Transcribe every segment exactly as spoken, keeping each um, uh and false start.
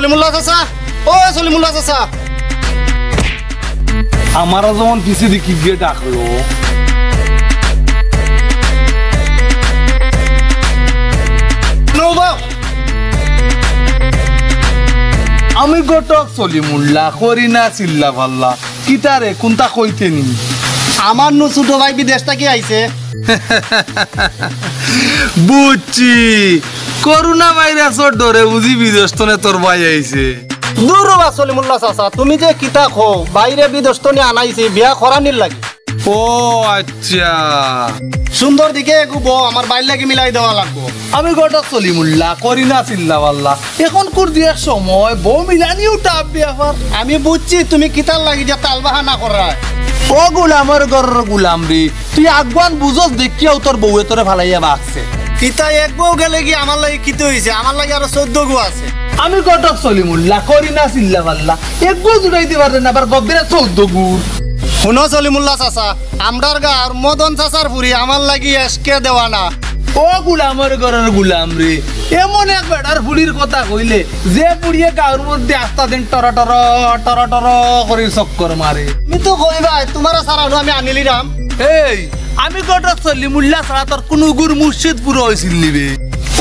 সলিমুল্লাহ চাচা, ও সলিমুল্লাহ চাচা। আমারও যখন পিছেদি কিগিয়ে ডাকলো। নৌবা। আমি ঘটক সলিমুল্লাহ, করি না চিল্লা পাল্লা। কিতা রে, কুনটা কইতে নি? আমার নু ছোট ভাই বিদেশ থাকি আইছে। বুঝছি, করোনা ভাইরাসর ডরে বুঝি বিদেশ তনে তোর ভাই আইছে। দূর বা সলিমুল্লাহ চাচা, তুমি যে কিতা কও, ভাইরে বিদেশ তনে আনাইছি বিয়া করানির লাগি। ও আচ্ছা। সুন্দর দেখি এগু বউ, আমার ভাইর লাগি মিলাই দেওয়া লাগবো। আমি ঘটক সলিমুল্লাহ, করি না চিল্লা পাল্লা। এখনকুর যে সময় বউ মিলানিও tough ব্যাপার। আমি বুঝছি তুমি কিতার লাগি যে তালবাহানা করায়। ও গুলামর ঘরর গুলাম রে, তুই আগুয়ান বুঝস দেখিয়াও তোর বউয়ে তোরে ফালাইয়া বাগছে। কিতা এক বউ গেলেগি আমার লাগি কিতা অইছে? আমার লাগি আরো চৌদ্দ গু আছে। আমি ঘটক সলিমুল্লাহ, করি না চিল্লা পাল্লা। এক গু জুড়াইতে পারে না, আবার গব্বেরা চৌদ্দ গু। হুনো সলিমুল্লাহ চাচা, আমরার গাঁওর মদন চাচার ফুরি আমার লাগি এসকে দেওয়ানা। ও গুলামর ঘরর গুলাম রে, এমন এক বেটার ফুরির কথা কইলে, যে ফুরিয়ে গাঁওর মধ্যে আস্তা দিন টর টর, টর টর করি চক্কর মারে। তুমি তো কইবায়, তুমারে ছাড়া নু আমি আনিলিরাম। এই, আমি ঘটক সলিমুল্লাহ ছাড়া তোর কুনু গুর মুর্শিদ পুরো অইছিল নি বে?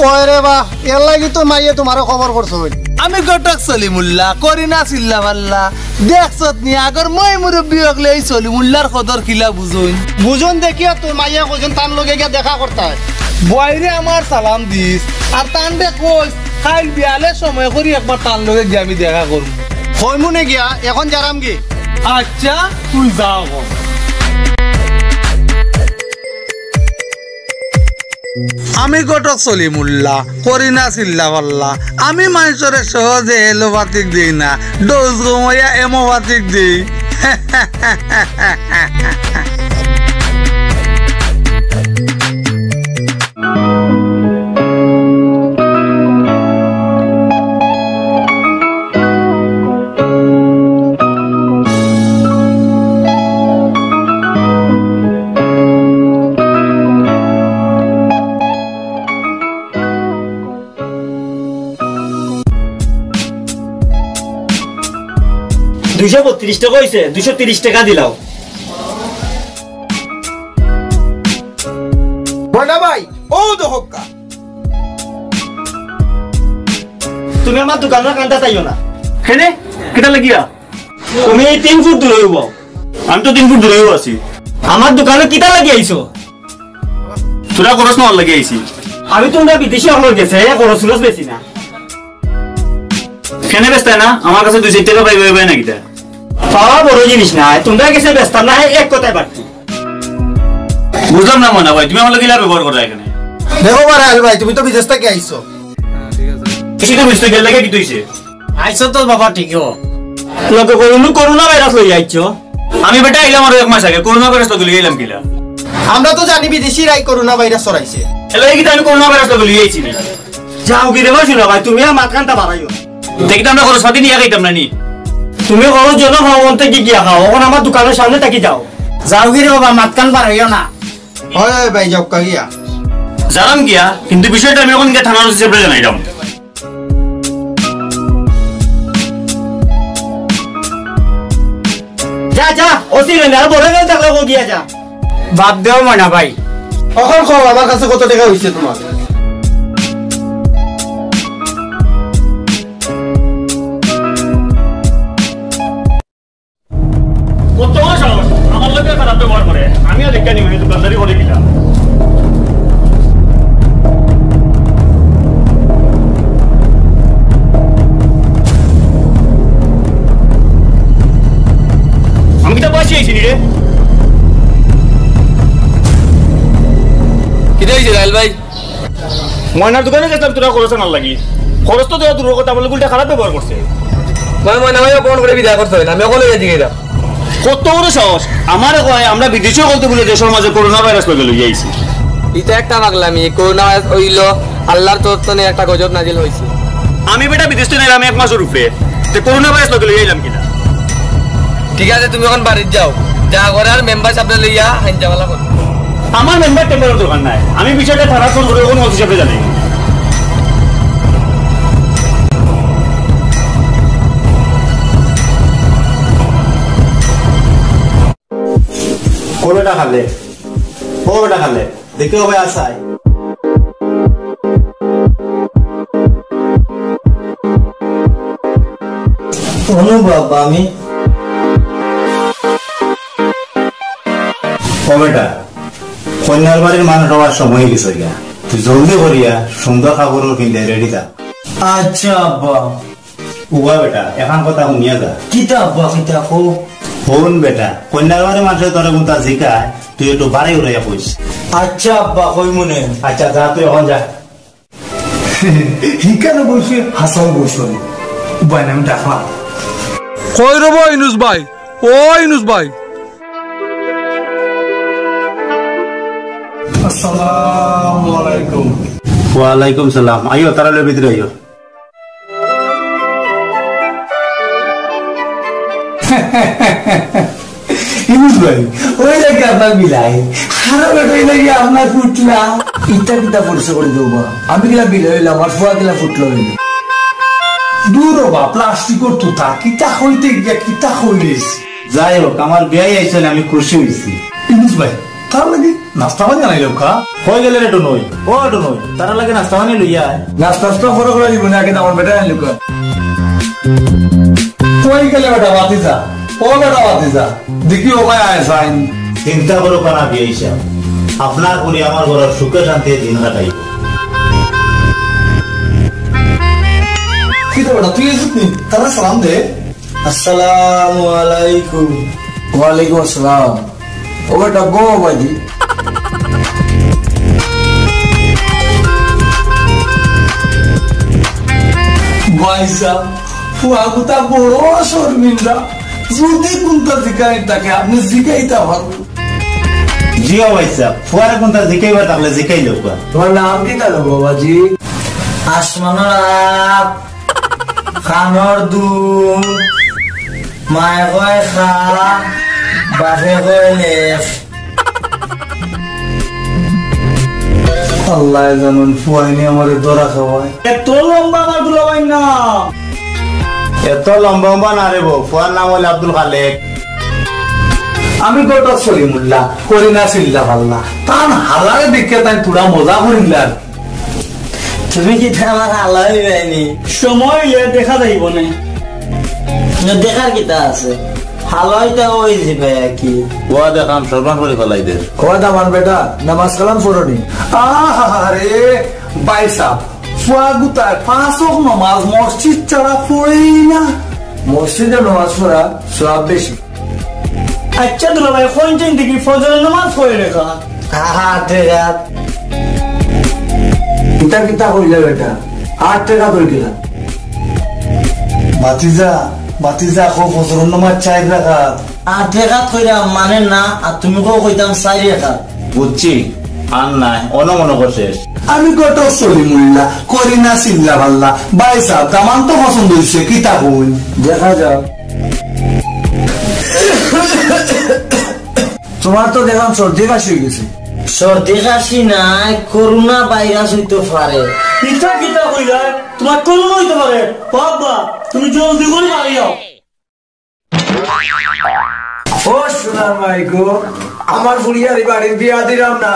ওই রে বা, এর লাগি তো মাইয়ে তুমারে খবর করছে অইল। আমি ঘটক সলিমুল্লাহ, করি না চিল্লা পাল্লা। দেখছত নি, আগর ময় মুরব্বি অকলে এই সলিমুল্লাহর কদর কিলা বুঝইন। বুঝইন দেখিয়া তোর মাইয়ে কইছইন তান লগে গিয়া দেখা করতায়। বউরে আমার সালাম দিস, আর তানরে কইস, কাইল বিয়ালের সময় করি একবার তান লগে গিয়া আমি দেখা করমু। কইমু নে গিয়া, এখন যারাম গি। আচ্ছা, তুই যা অখন। আমি ঘটক সলিমুল্লাহ, করি না চিল্লা পাল্লা। আমি মানষরে সহজে এলোপ্যাথিক দেই না, ডোজ কমাইয়া এমোপ্যাথিক দেই। দুইশো বত্রিশ টেকা অইছে, দুইশো তিরিশ টেকা দিলাও। ময়না ভাই, ও দহক্কা। তুমি আমার দোকানর কান্দাত আইও না। কেনে? কিতা লাগিয়া? তুমি এই তিন ফুট দূরে অইবায়। আমি তো তিন ফুট দূরেউ আছি। আমার দোকানো কিতা লাগি আইছো? তোরা খরচ নেওয়ার লাগি আইছি। আমি তুমরা বিদেশি অকলর গেছে, এ খরচ উরচ বেশি না। কেনে বেচতায় না? আমার কাছে দুই চাইর টেকা পাইবায়, পাইবায় না কিতা? পাওয়া বড় জিনিস নায়, তুমরা গেছে বেচতাম না, এক কথায় বাড়তি। বুঝলাম না ময়না ভাই, তুমি আমার লগে কিলা ব্যবহার কররায় এখানে? দেখো বা রাহেল ভাই, তুমি তো বিদেশ থাকি আইছো। বেশি তো বুঝতে গেলে কি তুইছে? আইছো তো বাবা ঠিকও। লগে করোনা, করোনা ভাইরাস লইয়া আইছো। আমি বেটা আইলাম আরো এক মাস আগে, করোনা ভাইরাস লগে লইয়া আইলাম কিলা? আমরা তো জানি বিদেশিরাই করোনা ভাইরাস ছড়াইছে। এর লাগি কিতা আমি করোনা ভাইরাস লগে লইয়া আইছি নি? যাও গি রে বা, হুনো ভাই, তুমি আর মাত কান্তা বাড়াইও। দেখি তো আমরা খরচ পাতি নিয়া খাইতাম না নি? তুমি খরচ জন খাও, অন্তে কি গিয়া খাও, অখন আমার দোকানর সামনে থাকি যাও। যাও গি রে বাবা, মাত কান বাড়াইও না। ওই, ওই ভাই, যাউক্কা গিয়া। যারাম গিয়া, কিন্তু বিষয়টা আমি অখন গিয়া থানার ওসি সাবরে জানাইরাম। যা, যা, ওসি রে, আর বড় কেউ থাকলে ও গিয়া যা। বাদ দেও ময়না ভাই। অখন কও, আমার কাছে কত টেকা অইছে তুমার? কত বড় সাহস, আমার লগে খারাপ ব্যবহার করে। আমি আর দেখিয়া নিমু, এই দোকানদারি করে কিলা। আমি কিতা বাসি আইছি নি রে? কিতা অইছে রাহেল ভাই? ময়নার দোকানো গেছলাম তোরা খরচ আনার লাগি। খরচ তো দেওয়া দূরর কথা, বলে উল্টা খারাপ ব্যবহার করছে। ময়না ভাইও ফোন করি বিদায় করছে অইলে, আমি অকলে গেছি গিয়া। কত বড় সাহস, আমারে কয় আমরা বিদেশি অকলতে বুলে দেশর মাঝে করোনা ভাইরাস লগে লইয়া আইছি। ইটা একটা পাগলামি, করোনা ভাইরাস অইলো, আল্লার তরফ তনে একটা গজব নাজিল অইছে। আমি বেটা বিদেশ তনে আইলাম এক মাসর উপরে, তে করোনা ভাইরাস লগে লইয়া আইলাম কিলা? ঠিক আছে, তুমি অখন বাড়িত যাও, যা করার মেম্বার সাবরে লইয়া হাইঞ্জা বালা করো। আমার মেম্বার টেম্বারর দরকার নাই, আমি বিষয়টা থানাত ফোন করি অখন ওসি সাবরে জানাই। ও বেটা খালেক, ও বেটা খালেক, দেখি ও ভাই আছাই। অনু বাবা, আমি ও বেটা, কইন্যার বাড়ির মানুষ অওয়ার সময় অই গেছে গিয়া। তুই জলদি করিয়া সুন্দর কাপড় পিন্দিয়া রেডি থাক। আচ্ছা আব্বা। উবা বেটা, এখান কথা হুনিয়া যা। কিতা আব্বা, কিতা কও? হুন বেটা, কইন্যার বাড়ির মানষে তোরে কুন্তা জিকায়, তুই একটু বাড়ি উড়াইয়া কইস। আচ্ছা আব্বা, কইমুনে। আচ্ছা, যা তুই এখন যা। হিকানো বইছে, হাছাউ বইছে। উবাই না, আমি ডাকলাম। কই রে বা ইনুস ভাই? ও ইনুস ভাই। আসসালামু আলাইকুম। ওয়ালাইকুম সালাম। আইও, তারা লইয়া ভিতরে আইও। ইনুস ভাই, ওই নাকি আপনার বিলাই? আরে বেটা, ওই নাকি আপনার ফুটলা? ইটা কিতা পরিচয় করি দেও বা? আমি কিলা বিলাই অইলাম, আমার ফুয়া কিলা ফুটলা অইল? দূর ও বা, প্লাস্টিকর তুতা, কিতা কইতে গিয়া কিতা কইলিস? যাই হোক, আমার বিয়াই আইছইন, আমি খুশি অইছি। ইনুস ভাই, তার লাগি নাস্তা পানি আনাইলাউক্কা। কই গেলে রে টুনই? ও টুনই, তারার লাগি নাস্তা পানি লইয়া আয়। নাস্তা টাস্তা পরে করা যাইবো না, আগে আমার বেটা আনলুক্কা। কই গেলে বেটা ভাতিজা? ও বেটা ভাতিজা, দেখি ও ভাই আয় সাইন। চিন্তা করো কেন বিয়াই সাব, আপনার করি আমার ঘরর সুখে শান্তিতে দিন কাটাইব। কিতা বেটা, তুই এসব নি? তারা সালাম দে। আসসালামু আলাইকুম। ওয়ালাইকুম আসসালাম। ও বেটা, বও বাজি। ভাই সাব, ফুয়াগুতা বড় শর্মিন্দা। যদি কুন্তা জিকাইন তাকে, আপনে জিকাইতা পারবা। জি ও ভাই সাব, ফুয়ারে কুন্তা জিকাইবার থাকলে জিকাইলাউক্কা। তোমার নাম কিতা লো বাবাজি? আসমানর আপ, খানর দুধ, মায়ে কয় খা, বাপে কয় লেখ। আল্লায় জানইন, ফুয়াইনি আমারে ধরা খাওয়ায়। এত লম্বা আমার দুলাভাইর নাম। এত লম্বা লম্বা না রে বো, ফুয়ার নাম অইল আব্দুল খালেক। আমি ঘটক সলিমুল্লাহ, করি না চিল্লা পাল্লা। তান হালারে দেখিয়া তাইন থুড়া মজা করিলার। তুমি কিতা আমার হালা অইবায়নি? সময় অইলে দেখা যাইবনে। না, দেখার কিতা আছে? হালা অইতা অই যিবায় আর কি। ওয়া দেখাম, সর্বান করি ফালাই দের। ওয়া দামান বেটা, নামাজ কালাম পড়নি? আহারে, ভাই সাব, ফুয়াগুতায় পাঁচ ওয়াক্ত নামাজ মসজিদ ছাড়া পড়েই না। মসজিদে নামাজ পড়া সওয়াব বেশি। আচ্ছা দুলাভাই, কইন চাইন দেখি ফজরর নামাজ কয় রেকাত? আট রেকাত। কিতা কিতা কইলে বেটা? আট রেকাত অই গেলা। ভাতিজা, ভাতিজা, কও ফজরর নামাজ চাইর রেকাত। আট রেকাত কইরাম মানে না, আর তুমি কও কইতাম চাইর রেকাত। বুঝছি, আর নাই, অনো মনো কর শেষ। আমি ঘটক সলিমুল্লাহ, করি না চিল্লা পাল্লা। ভাই সাব, দামান তো পছন্দ অইছে, কিতা কইন? দেখা যাক। তোমার তো দেখলাম সর্দি কাশি অই গেছে। সর্দি কাশি নায়, করোনা ভাইরাস অইতো পারে। ইতা কিতা কইলায়? তোমার করোনা অইতো পারে? বাবা, তুমি জলদি করি বাড়ি যাও। ও সোনার মাই গো, আমার ফুড়িয়ার বাড়ির বিয়া দিলাম না।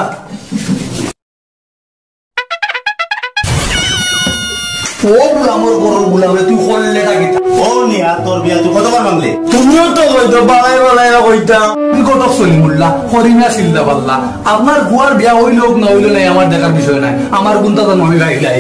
ও গুলামর ঘরর গুলামরে তুই করলেটা কিতা? ও নিয়া তোর বিয়া তুই কতবার ভাঙলে? তুমিও তো কইতো, বালাই বালাই কইতা। তুই কত সলিমুল্লাহ, করি না চিল্লা পাল্লা। আপনার ফুয়ার বিয়া অইলো না অইলো নাই আমার দেখার বিষয় নায়। আমার কুন্তা জানো আমি ভাই গাই।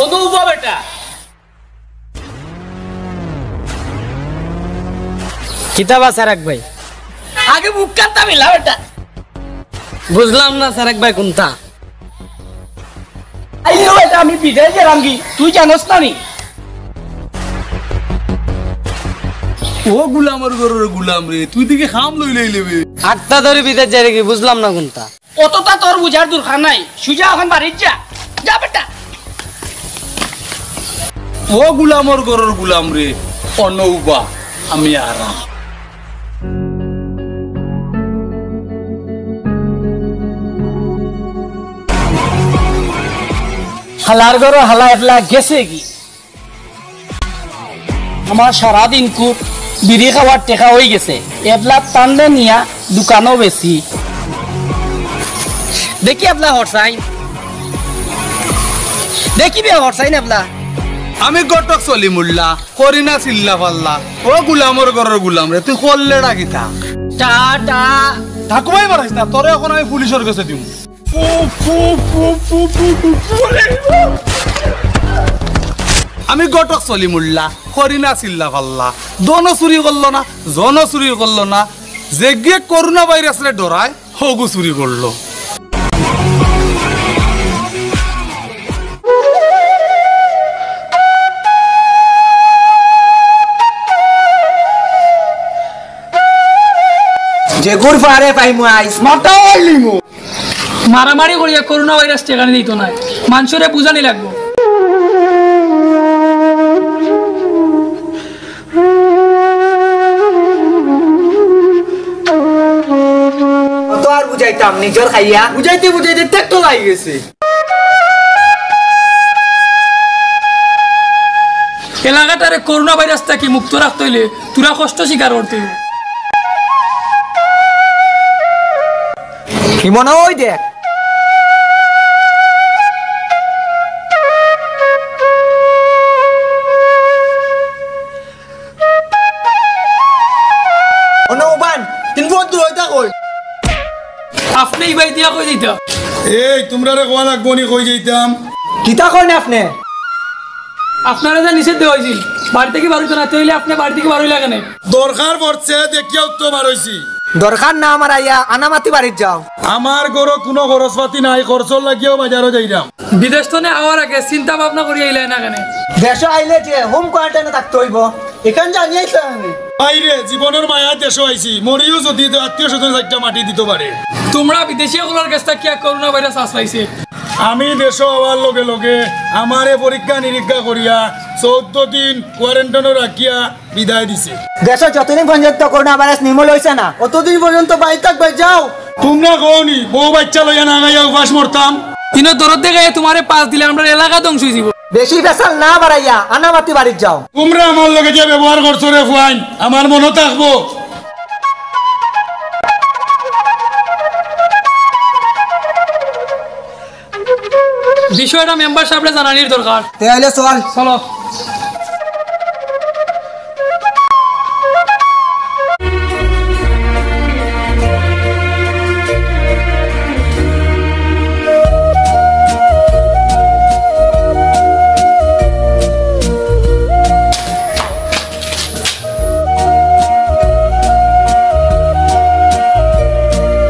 অনুভব এটা। কিতা বা সারাক ভাই? আগে মুখ কান্তা মিলা বেটা। বুঝলাম না সারাক ভাই কোনটা? আইও, এটা আমি বিদেশ গেলাম কি? তুই জানোস না নি? ও গুলামর ঘরর গুলাম রে, তুই দেখি খাম লই লই লেবে। আটটা ধরে বিদেশ যাই রে কি? বুঝলাম না কোনটা। অতটা তোর বুঝার দরকার নাই, সুজা এখন বাড়িত যা। যা বেটা। ও গুলামর ঘরর গুলাম রে, অনৌবা, আমি আরাম। হালার ঘরো হালা এফলা গেছে কি? আমার সারাদিন কু বিড়ি খাওয়ার টেকা অই গেছে, এফলা টানলে নিয়া দোকানো বেশি। দেখি এফলা হরসাইন, দেখি বে হরসাইন এফলা। আমি ঘটক সলিমুল্লাহ, করি না চিল্লা ফাল্লা। ও গুলামর ঘরর গুলাম রে, তুই করলে ডাকিতা। টা টা। ঠাকুমাই বাড়াইস না, তোরে এখন আমি পুলিশর কাছে দিমু। আমি ঘটক সলিমুল্লাহ, করি না চিল্লা ফাল্লা। ধন চুরি করলো না, জন চুরি করলো না, যেগিয়ে করোনা ভাইরাসরে ডরায়, হগু চুরি করলো। যেগুর ফারে পাইমু আইস, মাথা অইলিমু। মারামারি করিয়া করোনা ভাইরাস ঠেকানি দিত নায়, মানষরে বুঝানি লাগবো। কত আর বুঝাইতাম, নিজর খাইয়া বুঝাইতে বুঝাইতে টেকটো লাগি গেছে। এলাকাটারে করোনা ভাইরাস থাকি মুক্ত রাখতে অইলে তোরা কষ্ট স্বীকার করতে অইবো। কি মনে হয় দেখ। অনো উবান, তিন ফুট দূর অইতা কই? আপনে ইবাই দিয়া কই দিতা? এই, তুমরারে কওয়া লাগবো নি কই যাইতাম? কিতা কইন আপনে? আপনারে যে নিষেধ দেওয়া অইছিল, বাড়ি থাকি বার অইতো না, তে অইলে আপনে বাড়ি থাকি বার অইলা কেনে? দরকার পড়ছে, দেখিয়াউ তো বার অইছি। দরকার না আমার আইয়া, আনামাতি বাড়িত যাও। আমার ঘরো কুনু খরচপাতি নাই, খরচর লাগিয়াউ বাজারো যাইরাম। বিদেশ থনে আওয়ার আগে চিন্তা ভাবনা করি আইলায় না কেনে? দেশো আইলে যে home quarantine-এ থাকতে অইবো, ইখান জানি আইছো আমি। ভাইরে, জীবনর মায়াত দেশো আইছি, মরিও যুদি আত্মীয় স্বজন চাইট্টা মাটি দিতো পারে। তুমরা বিদেশি অকলর গেছ থাকিয়া করোনা ভাইরাস আছড়াইছে। আমি দেশো আওয়ার লগে লগে আমারে পরীক্ষা নিরীক্ষা করিয়া চৌদ্দ দিন quarantine-ও রাখিয়া বিদায় দিছে। দেশো যতদিন পর্যন্ত করোনা ভাইরাস নির্মূল অইছে না, অতদিন পর্যন্ত বাড়িত থাকবায়, যাও। তুমরা কও নি, বউ বাইচ্চা লইয়া না খাইয়া উপাস মরতাম? ইনো দরদ দেখাইয়া তুমারে পাস দিলে আমরার এলাকা ধ্বংস অইযিবো। বেশি পেশাল না বাড়াইয়া আনামাতি বাড়িত যাও। তুমরা আমার লগে যে ব্যবহার করছো রে ফুয়াইন, আমার মনো থাকবো। বিষয়টা মেম্বার সাবরে জানানির দরকার। তে আইলে চল। চলো।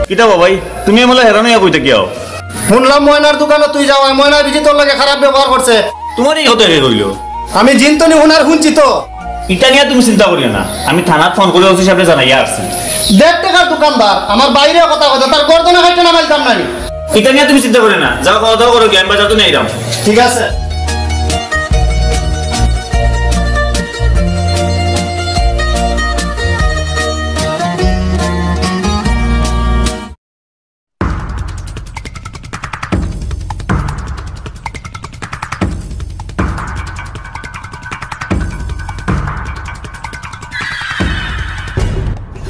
কিতা বা ভাই, তুমি এমলা হেরান অইয়া কই থাকিয়াও? হুনলাম ময়নার দোকানো তুই যাওয়ায়, ময়নায় বুঝি তোর লগে খারাপ ব্যবহার করছে। তুমারে ই কথা কে কইলো? আমি জিনতনি হুনার হুনছি তো। ইটা নিয়া তুমি চিন্তা করিও না, আমি থানাত ফোন করি ওসি সাবরে জানাইয়া আইছি। দেড় টেকার দোকানদার, আমার ভাইরে কথা কইতো, তার গর্দনে কাইট্টা নামাইতাম নানি। ইটা নিয়া তুমি চিন্তা করিও না, যাও খাওয়া দাওয়া করো গিয়া, আমি বাজার থনে আইরাম। ঠিক আছে।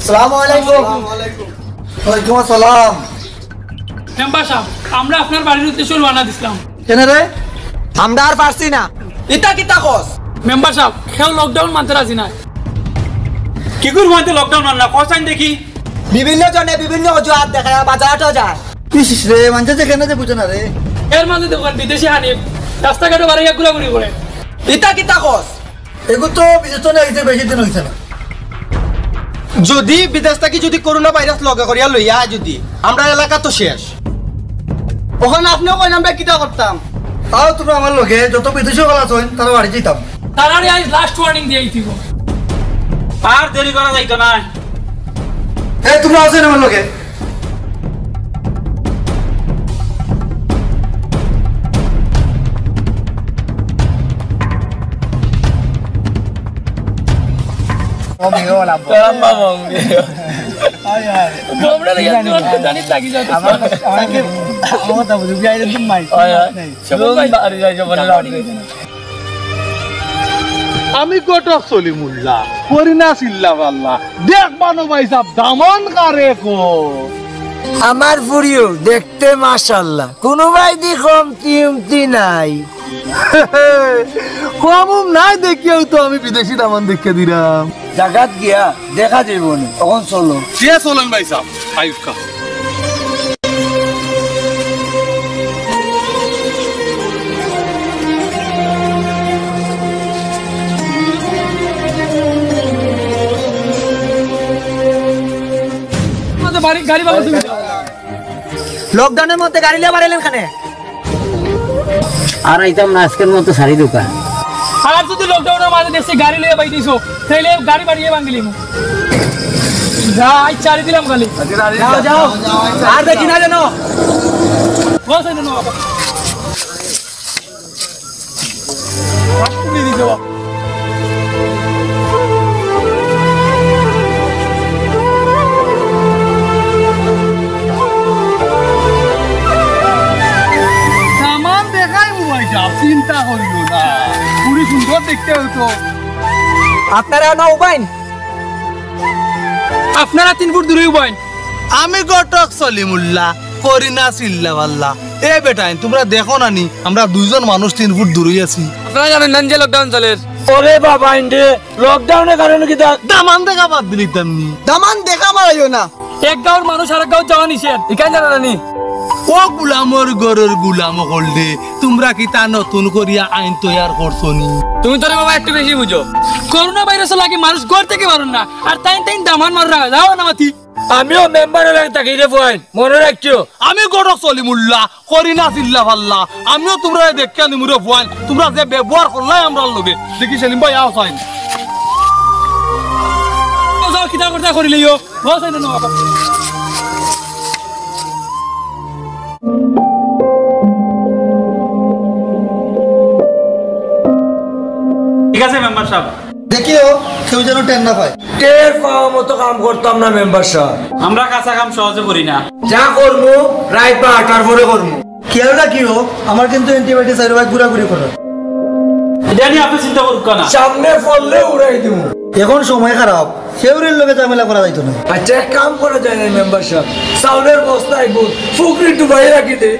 আসসালামু আলাইকুম। ওয়ালাইকুম আসসালাম। মেম্বার সাব, আমরা আপনার বাড়ির উদ্দেশ্যে রওয়ানা দিছলাম। কেনে রে? আমরা আর পারছি না। ইতা কিতা কস? মেম্বার সাব, কেউ lockdown মানতে রাজি নায়। কিগুর মাঝে লকডাউন মানলা, কও চাইন দেখি। বিভিন্ন জনে বিভিন্ন অজুহাত দেখায়, বাজারহাটও যায়। ইস রে, মানষে যে কেনে যে বুঝে না রে। এর মাঝে দেখইন বিদেশি হানিফ রাস্তাঘাটো বারইয়া ঘুরাঘুরি করে। ইতা কিতা কস? এগু তো বিদেশ থনে আইছে, বেশি দিন অইছে না। যদি বিদেশ থাকি যদি করোনা ভাইরাস লগে করিয়া লইয়া আয় যদি, আমরার এলাকা তো শেষ। অখন আপনেও কইন আমরা কিতা করতাম? আও তুমরা আমার লগে, যত বিদেশি অকল আছইন, তারার বাড়ি যাইতাম। তারারে আইজ লাস্ট ওয়ার্নিং দিয়া দিবো। আর দেরি করা যাইতো না। এ, তুমরা আছইন আমার লগে। আমি ঘটক সলিমুল্লাহ, করি না চিল্লা পাল্লা। দেখবানো ভাইসাব, দামান কারে কয়। আমার ফুড়িও দেখতে মাশাআল্লাহ, কুনুবায়দি কমতি উমতি নাই। কম উম নাই দেখিয়াউ তো আমি বিদেশি দামান দেখিয়া দিরাম। জাগাত গিয়া দেখা যাইবো নি, অখন চলো। জি চলইন ভাইসাব, আউক্কা। লকডাউনর মধ্যে গাড়ি লইয়া বারইলেন কেনে? আর আইতাম না, আইজকুর মতো ছাড়ি দেউক্কা। আর যদি লকডাউনর মাঝে দেখি গাড়ি লইয়া বাইর অইছো, তাইলে গাড়ি বাড়িয়ে ভাঙ্গিলিমু। যা, আইজ ছাড়ি দিলাম খালি। যাও, যাও। আর দেখি না যেন। বস, এই নেন বাবা। দামান দেখাইমু ভাইসাব, চিন্তা করিও না। ফুড়ি সুন্দর দেখতে অইতো। আপনারা না উবাইন, আপনারা তিন ফুট দূরে উবাইন। আমি ঘটক সলিমুল্লাহ, করি না চিল্লা পাল্লা। এ বেটাইন, তুমরা দেখো না নি, আমরা দুইজন মানুষ তিন ফুট দূরেই আছি। আপনারা জানইন না যে লকডাউন চলের? ওরে বাবা, ইন্ডে লকডাউনর কারণে কিতা? দামান দেখা বাদ দিলিতাম নি। দামান দেখা বাড়াইও না। এক গাঁওর মানুষ আরেক গাঁওত যাওয়া নিষেধ, ইখান জানো না নি? ও গুলামর ঘরর গুলাম অকলরে, তুমরা কিতা নতুন করিয়া আইন তৈয়ার করছো নি? তুমি তো রে বাবা একটু বেশি বুঝো। করোনা ভাইরাসর লাগি মানুষ ঘর থাকি বারইন না, আর তাইন তাইন দামান মাররা, যাও না মাতি। আমিও মেম্বারর লগে থাকি রে ফুয়াইন, মনো রাখিও। আমি ঘটক সলিমুল্লাহ, করি না চিল্লা পাল্লা। আমিও তুমরারে দেখিয়া নিমু রে ফুয়াইন, তুমরা যে ব্যবহার করলায় আমরার লগে। দেখি সেলিম ভাই, আও চাইন। যাও, যাও, কিতা করতা করিলিও। বস, এই নেন বাবা। ঠিক আছে মেম্বার সাব। দেখিও, কেউ যেন টের না পায়। টের পাওয়ার মতো কাম করতাম না মেম্বার সাব। আমরা কাঁচা কাম সহজে করি না। যা করমু, রাইত বারোটার পরে করমু। খেয়াল রাখিও, আমার কিন্তু অ্যান্টিবায়োটিক চাইরোবায় ঘুরাঘুরি করার। ইটা নিয়া আপনে চিন্তা করউক্কা না। সামনে পড়লে উড়াই দিমু। এখন সময় খারাপ, কেউরর লগে ঝামেলা করা যাইতো না। আচ্ছা, এক কাম করা যায় না মেম্বার সাব, চাউলর বস্তা এগুন ফুকরি ডুবাই রাখি দে।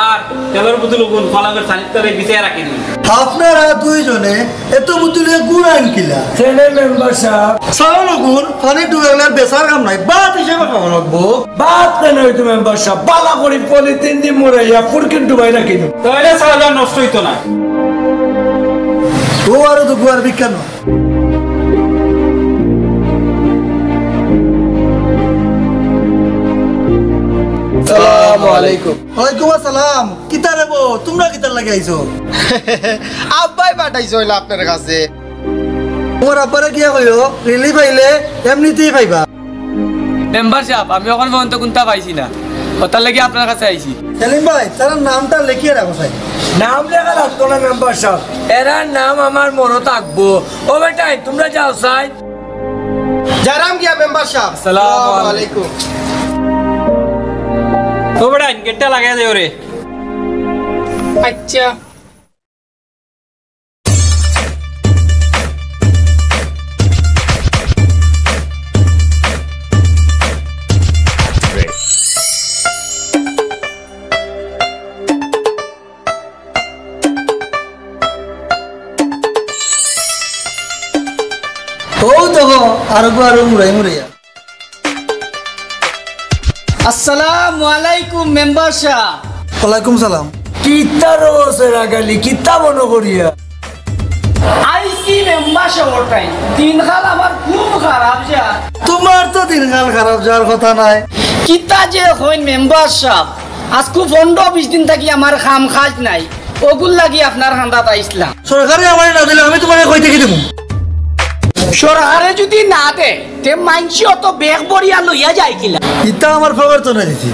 আর তেলর বোতল এগুন পালঙ্গর ছানির তলে বিছাইয়া রাখি দে। আপনারা দুইজনে এত বোতলে গুড় আনকিলা? কেনে মেম্বার সাব? চাউল এগুন পানিত ডুবাইলে আর বেচার কাম নাই, ভাত হিসাবে খাওয়া লাগবো। ভাত কেনে অইতো মেম্বার সাব? বালা করি পলিথিন দি মুড়াইয়া ফুকরি ডুবাই রাখি দে। তাইলে চাউল আর নষ্ট অইতো না। ও আরো তো গুয়ার বিজ্ঞান। সালামু আলাইকুম। ওয়ালাইকুম আসসালাম। কিতা রে বো, তুমরা কিতার লাগি আইছো? আব্বায় পাঠাইছে অইলা আপনার কাছে। তুমার আব্বারে গিয়া কইও, রিলিফ আইলে এমনিতেই পাইবা। মেম্বার সাব, আমি অখন পর্যন্ত কুন্তা পাইছি না, অতার লাগি আপনার কাছে আইছি। সেলিম ভাই, তারার নামটা লেখিয়া রাখো চাই। নাম লেখা লাগতো না মেম্বার সাব, এরার নাম আমার মনো থাকবো। ও বেটাইন, তুমরা যাও চাই। যাইরাম গিয়া মেম্বার সাব। আসসালামু আলাইকুম। ও বেটাইন, গেটটা লাগাই দেও রে। আচ্ছা। ও দেখো, আরো আরো মুড়াই মুড়াইয়া। আসসালামু আলাইকুম মেম্বার সাব। ওয়ালাইকুম সালাম। কিতা রোজ রাগালি, কিতা মনো করিয়া? আইছি মেম্বার সাবর টাইম, দিনকাল আমার খুব খারাপ যায়। তোমার তো দিনকাল খারাপ যাওয়ার কথা নায়। কিতা যে কইন মেম্বার সাব, আজকু পনরো বিশ দিন থাকি আমার কাম কাজ নাই, অগুর লাগি আপনার কান্দাত আইছলাম। সরকারে আমারে না দিলে আমি তোমারে কই থাকি দিমু? সরকারে যুদি না দে, তে মাইনষে অত ব্যাগ ভরিয়া লইয়া যায় কিলা? ইতা আমার পকেট তো না দিছি।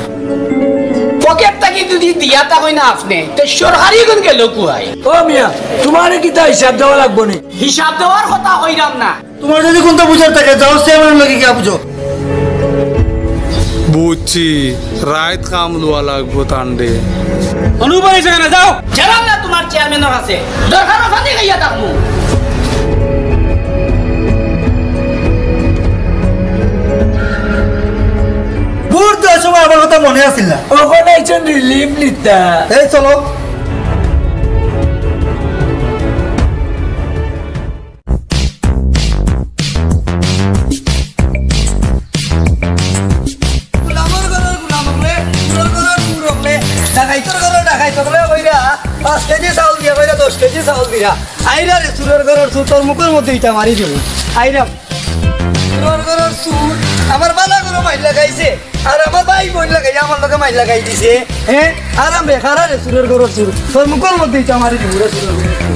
পকেট থাকি যুদি দিয়া থাকইন না আপনে, তে সরকারি গুন গেল কুয়াই? ও মিয়া, তোমারে কিতা হিসাব দেওয়া লাগবো নি? হিসাব দেওয়ার কথা কইরাম না। তোমার যুদি কুন্তা বুঝার থাকে, যাও চেয়ারম্যানর লগে গিয়া বুঝো। বুঝছি, রাইত কাম লওয়া লাগবো তানরে। অনু বাড়ি সেখানে যাও। যাইরাম না তোমার চেয়ারম্যানর কাছে, দরকার অখানে খাইয়া থাকমু। ভোট দেওয়ার সময় আমার কথা মনে আছিল না। অখন আইছইন রিলিফ নিতা। এই চলো। গুলামর ঘরর গুলাম অকলে, চুরর ঘরর চুর অকলে, ডাকাইতর ঘরর ডাকাইত অকলে কইরা, পাঁচ কেজি চাউল দিয়া কইরা দশ কেজি চাউল দিরা। আইরা রে চুরর ঘরর চুর, তোর মুখর মধ্যে ইটা মারি দিমু। আইরা। চুরর ঘরর চুর, আমার বালা ঘরো মাইর লাগাইছে, আর আমার ভাই বইন লাগাইয়া আমার লগে মাইর লাগাই দিছে। হ্যাঁ, আরাম রে, খারা রে, চুরর ঘরর চুর, তোর মুখর মধ্যে ইটা মারি দিমু রে চুরর ঘরর চুর।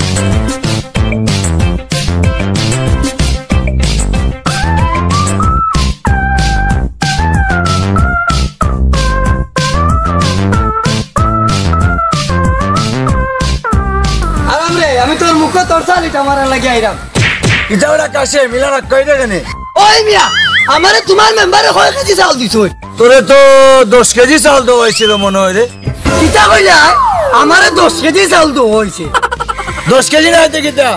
আরাম রে, আমি তোর মুখো তোর চাল ইটা মারার লাগি আইরাম। ইটা ওরা কাছে মিলা রাখ কই দেখে নে। ওই মিয়া, আমারে তোমার মেম্বারে কয় কেজি চাউল দিছইন? তোরে তো দশ কেজি চাউল দেওয়া হয়েছিল মনে হয় রে। কিতা কইলা? আমারে দশ কেজি চাউল দেওয়া হইছে। দশ কেজি না হইতে কিতা?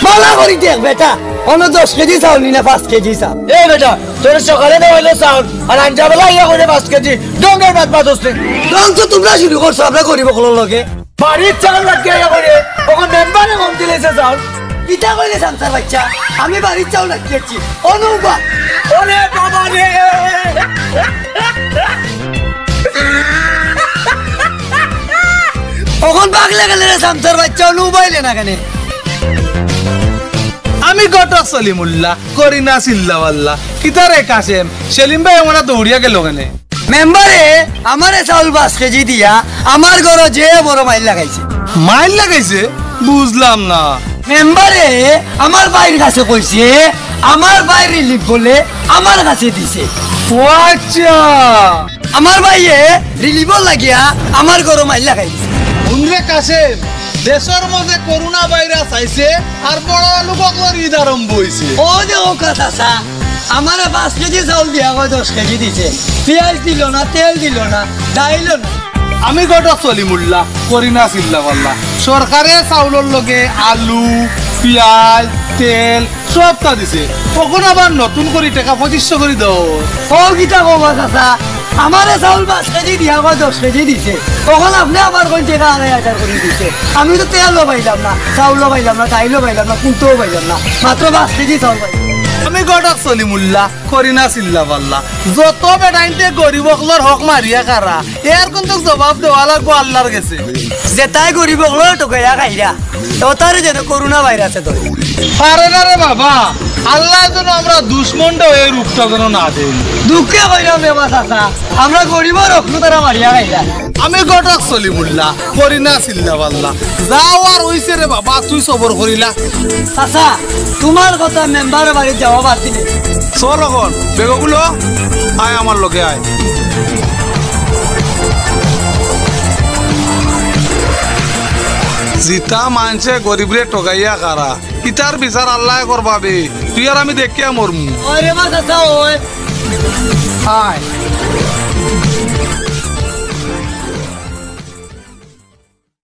বালা করি দেখ বেটা, অনো দশ কেজি চাউল নি না পাঁচ কেজি চাউল? এ বেটা, তোর সকালে দেওয়া হইলো চাউল, আর আঞ্জা বেলা ইয়া করে পাঁচ কেজি। ডঙ্গের ভাত ভাত হচ্ছে। ডং তো তোমরা শুরু করছো, আমরা গরিব অকলর লগে। বাড়ির চাউল রাখিয়া ইয়া করে, অখন মেম্বারে কম দিলে সে চাউল। কিতা কইলে সামসার বাচ্চা? আমি বাড়ির চাউল রাখিয়াছি। অনুবা। ওরে বাবা রে। অখন বাগলে গেলে রে সামসার বাচ্চা, অনুবাইলে না কেনে? আমি ঘটক সলিমুল্লাহ, করি না চিল্লাওয়াল্লা। কিতা রে কাশেম, সেলিম ভাই আমরা দৌড়িয়া গেল কেনে? মেম্বারে আমারে চাউল পাঁচ কেজি দিয়া আমার ঘরো যে বড় মাইর লাগাইছে। মাইর লাগাইছে? বুঝলাম না। মেম্বারে আমার ভাইর কাছে কইছে, আমার ভাই রিলিফ বলে আমার কাছে দিছে। ও আচ্ছা। আমার ভাইয়ে রিলিফর লাগিয়া আমার ঘরো মাইর লাগাই দিছে। হুনরে কাশেম, দেশর মধ্যে করোনা ভাইরাস আইছে, আর বড় লোক অকলর ঈদ আরম্ভ হইছে। ও যে ও কথা চাচা, আমারে পাঁচ কেজি চাউল দিয়া কয় দশ কেজি দিছে, পিয়াজ দিল না, তেল দিল না, ডাইলও না। আমি ঘটক সলিমুল্লাহ, করি না চিল্লাওয়াল্লা। সরকারে চাউলর লগে আলু, পিয়াজ, তেল সবতা দিছে। অখন আবার নতুন করি টেকা পঁচিশশো করি দেও। ও কিতা কবা চাচা, আমারে চাউল পাঁচ কেজি দিয়া কয় দশ কেজি দিছে। অখন আপনে আবার কইন টেকা আড়াই হাজার করি দিছে। আমি তো তেলও পাইলাম না, চাউলও পাইলাম না, ডাইলও পাইলাম না, কুন্তাও পাইলাম না, মাত্র পাঁচ কেজি চাউল পাইলাম। আমি ঘটক সলিমুল্লাহ, করি না চিল্লাওয়াল্লা। যত বেটাইন্তে গরিব অকলর হক মারিয়া খারা, এর কিন্তু জবাব দেওয়া লাগবো আল্লাহর গেছে। যেতায় গরিব অকলরে ঠগাইয়া খাইরা, অতারে যেন করোনা ভাইরাসে ধরে। পারে না রে বাবা, আল্লায় যেন আমরা দুশমনটা এই রূপটা যেন না দেয়। দুঃখে কইরাম রে বা চাচা, আমরা গরিবর হকলু তারা মারিয়া খাইরা। আমি ঘটক সলিমুল্লাহ, করি না চিল্লাওয়াল্লা। যাও আর অইছে রে বাবা, তুই সবর করিলা। চাচা, তোমার কথা মেম্বার বাড়িত যাওয়া বাদ দিলে। চল অখন, বেগগুলো, আয় আমার লগে আয়। জিতা মানষে গরিবরে ঠগাইয়া খারা, ইতার বিচার আল্লায় করবা বে, তুই আর আমি দেখিয়া মরমু। ওরে বা চাচা, ওই। আয়।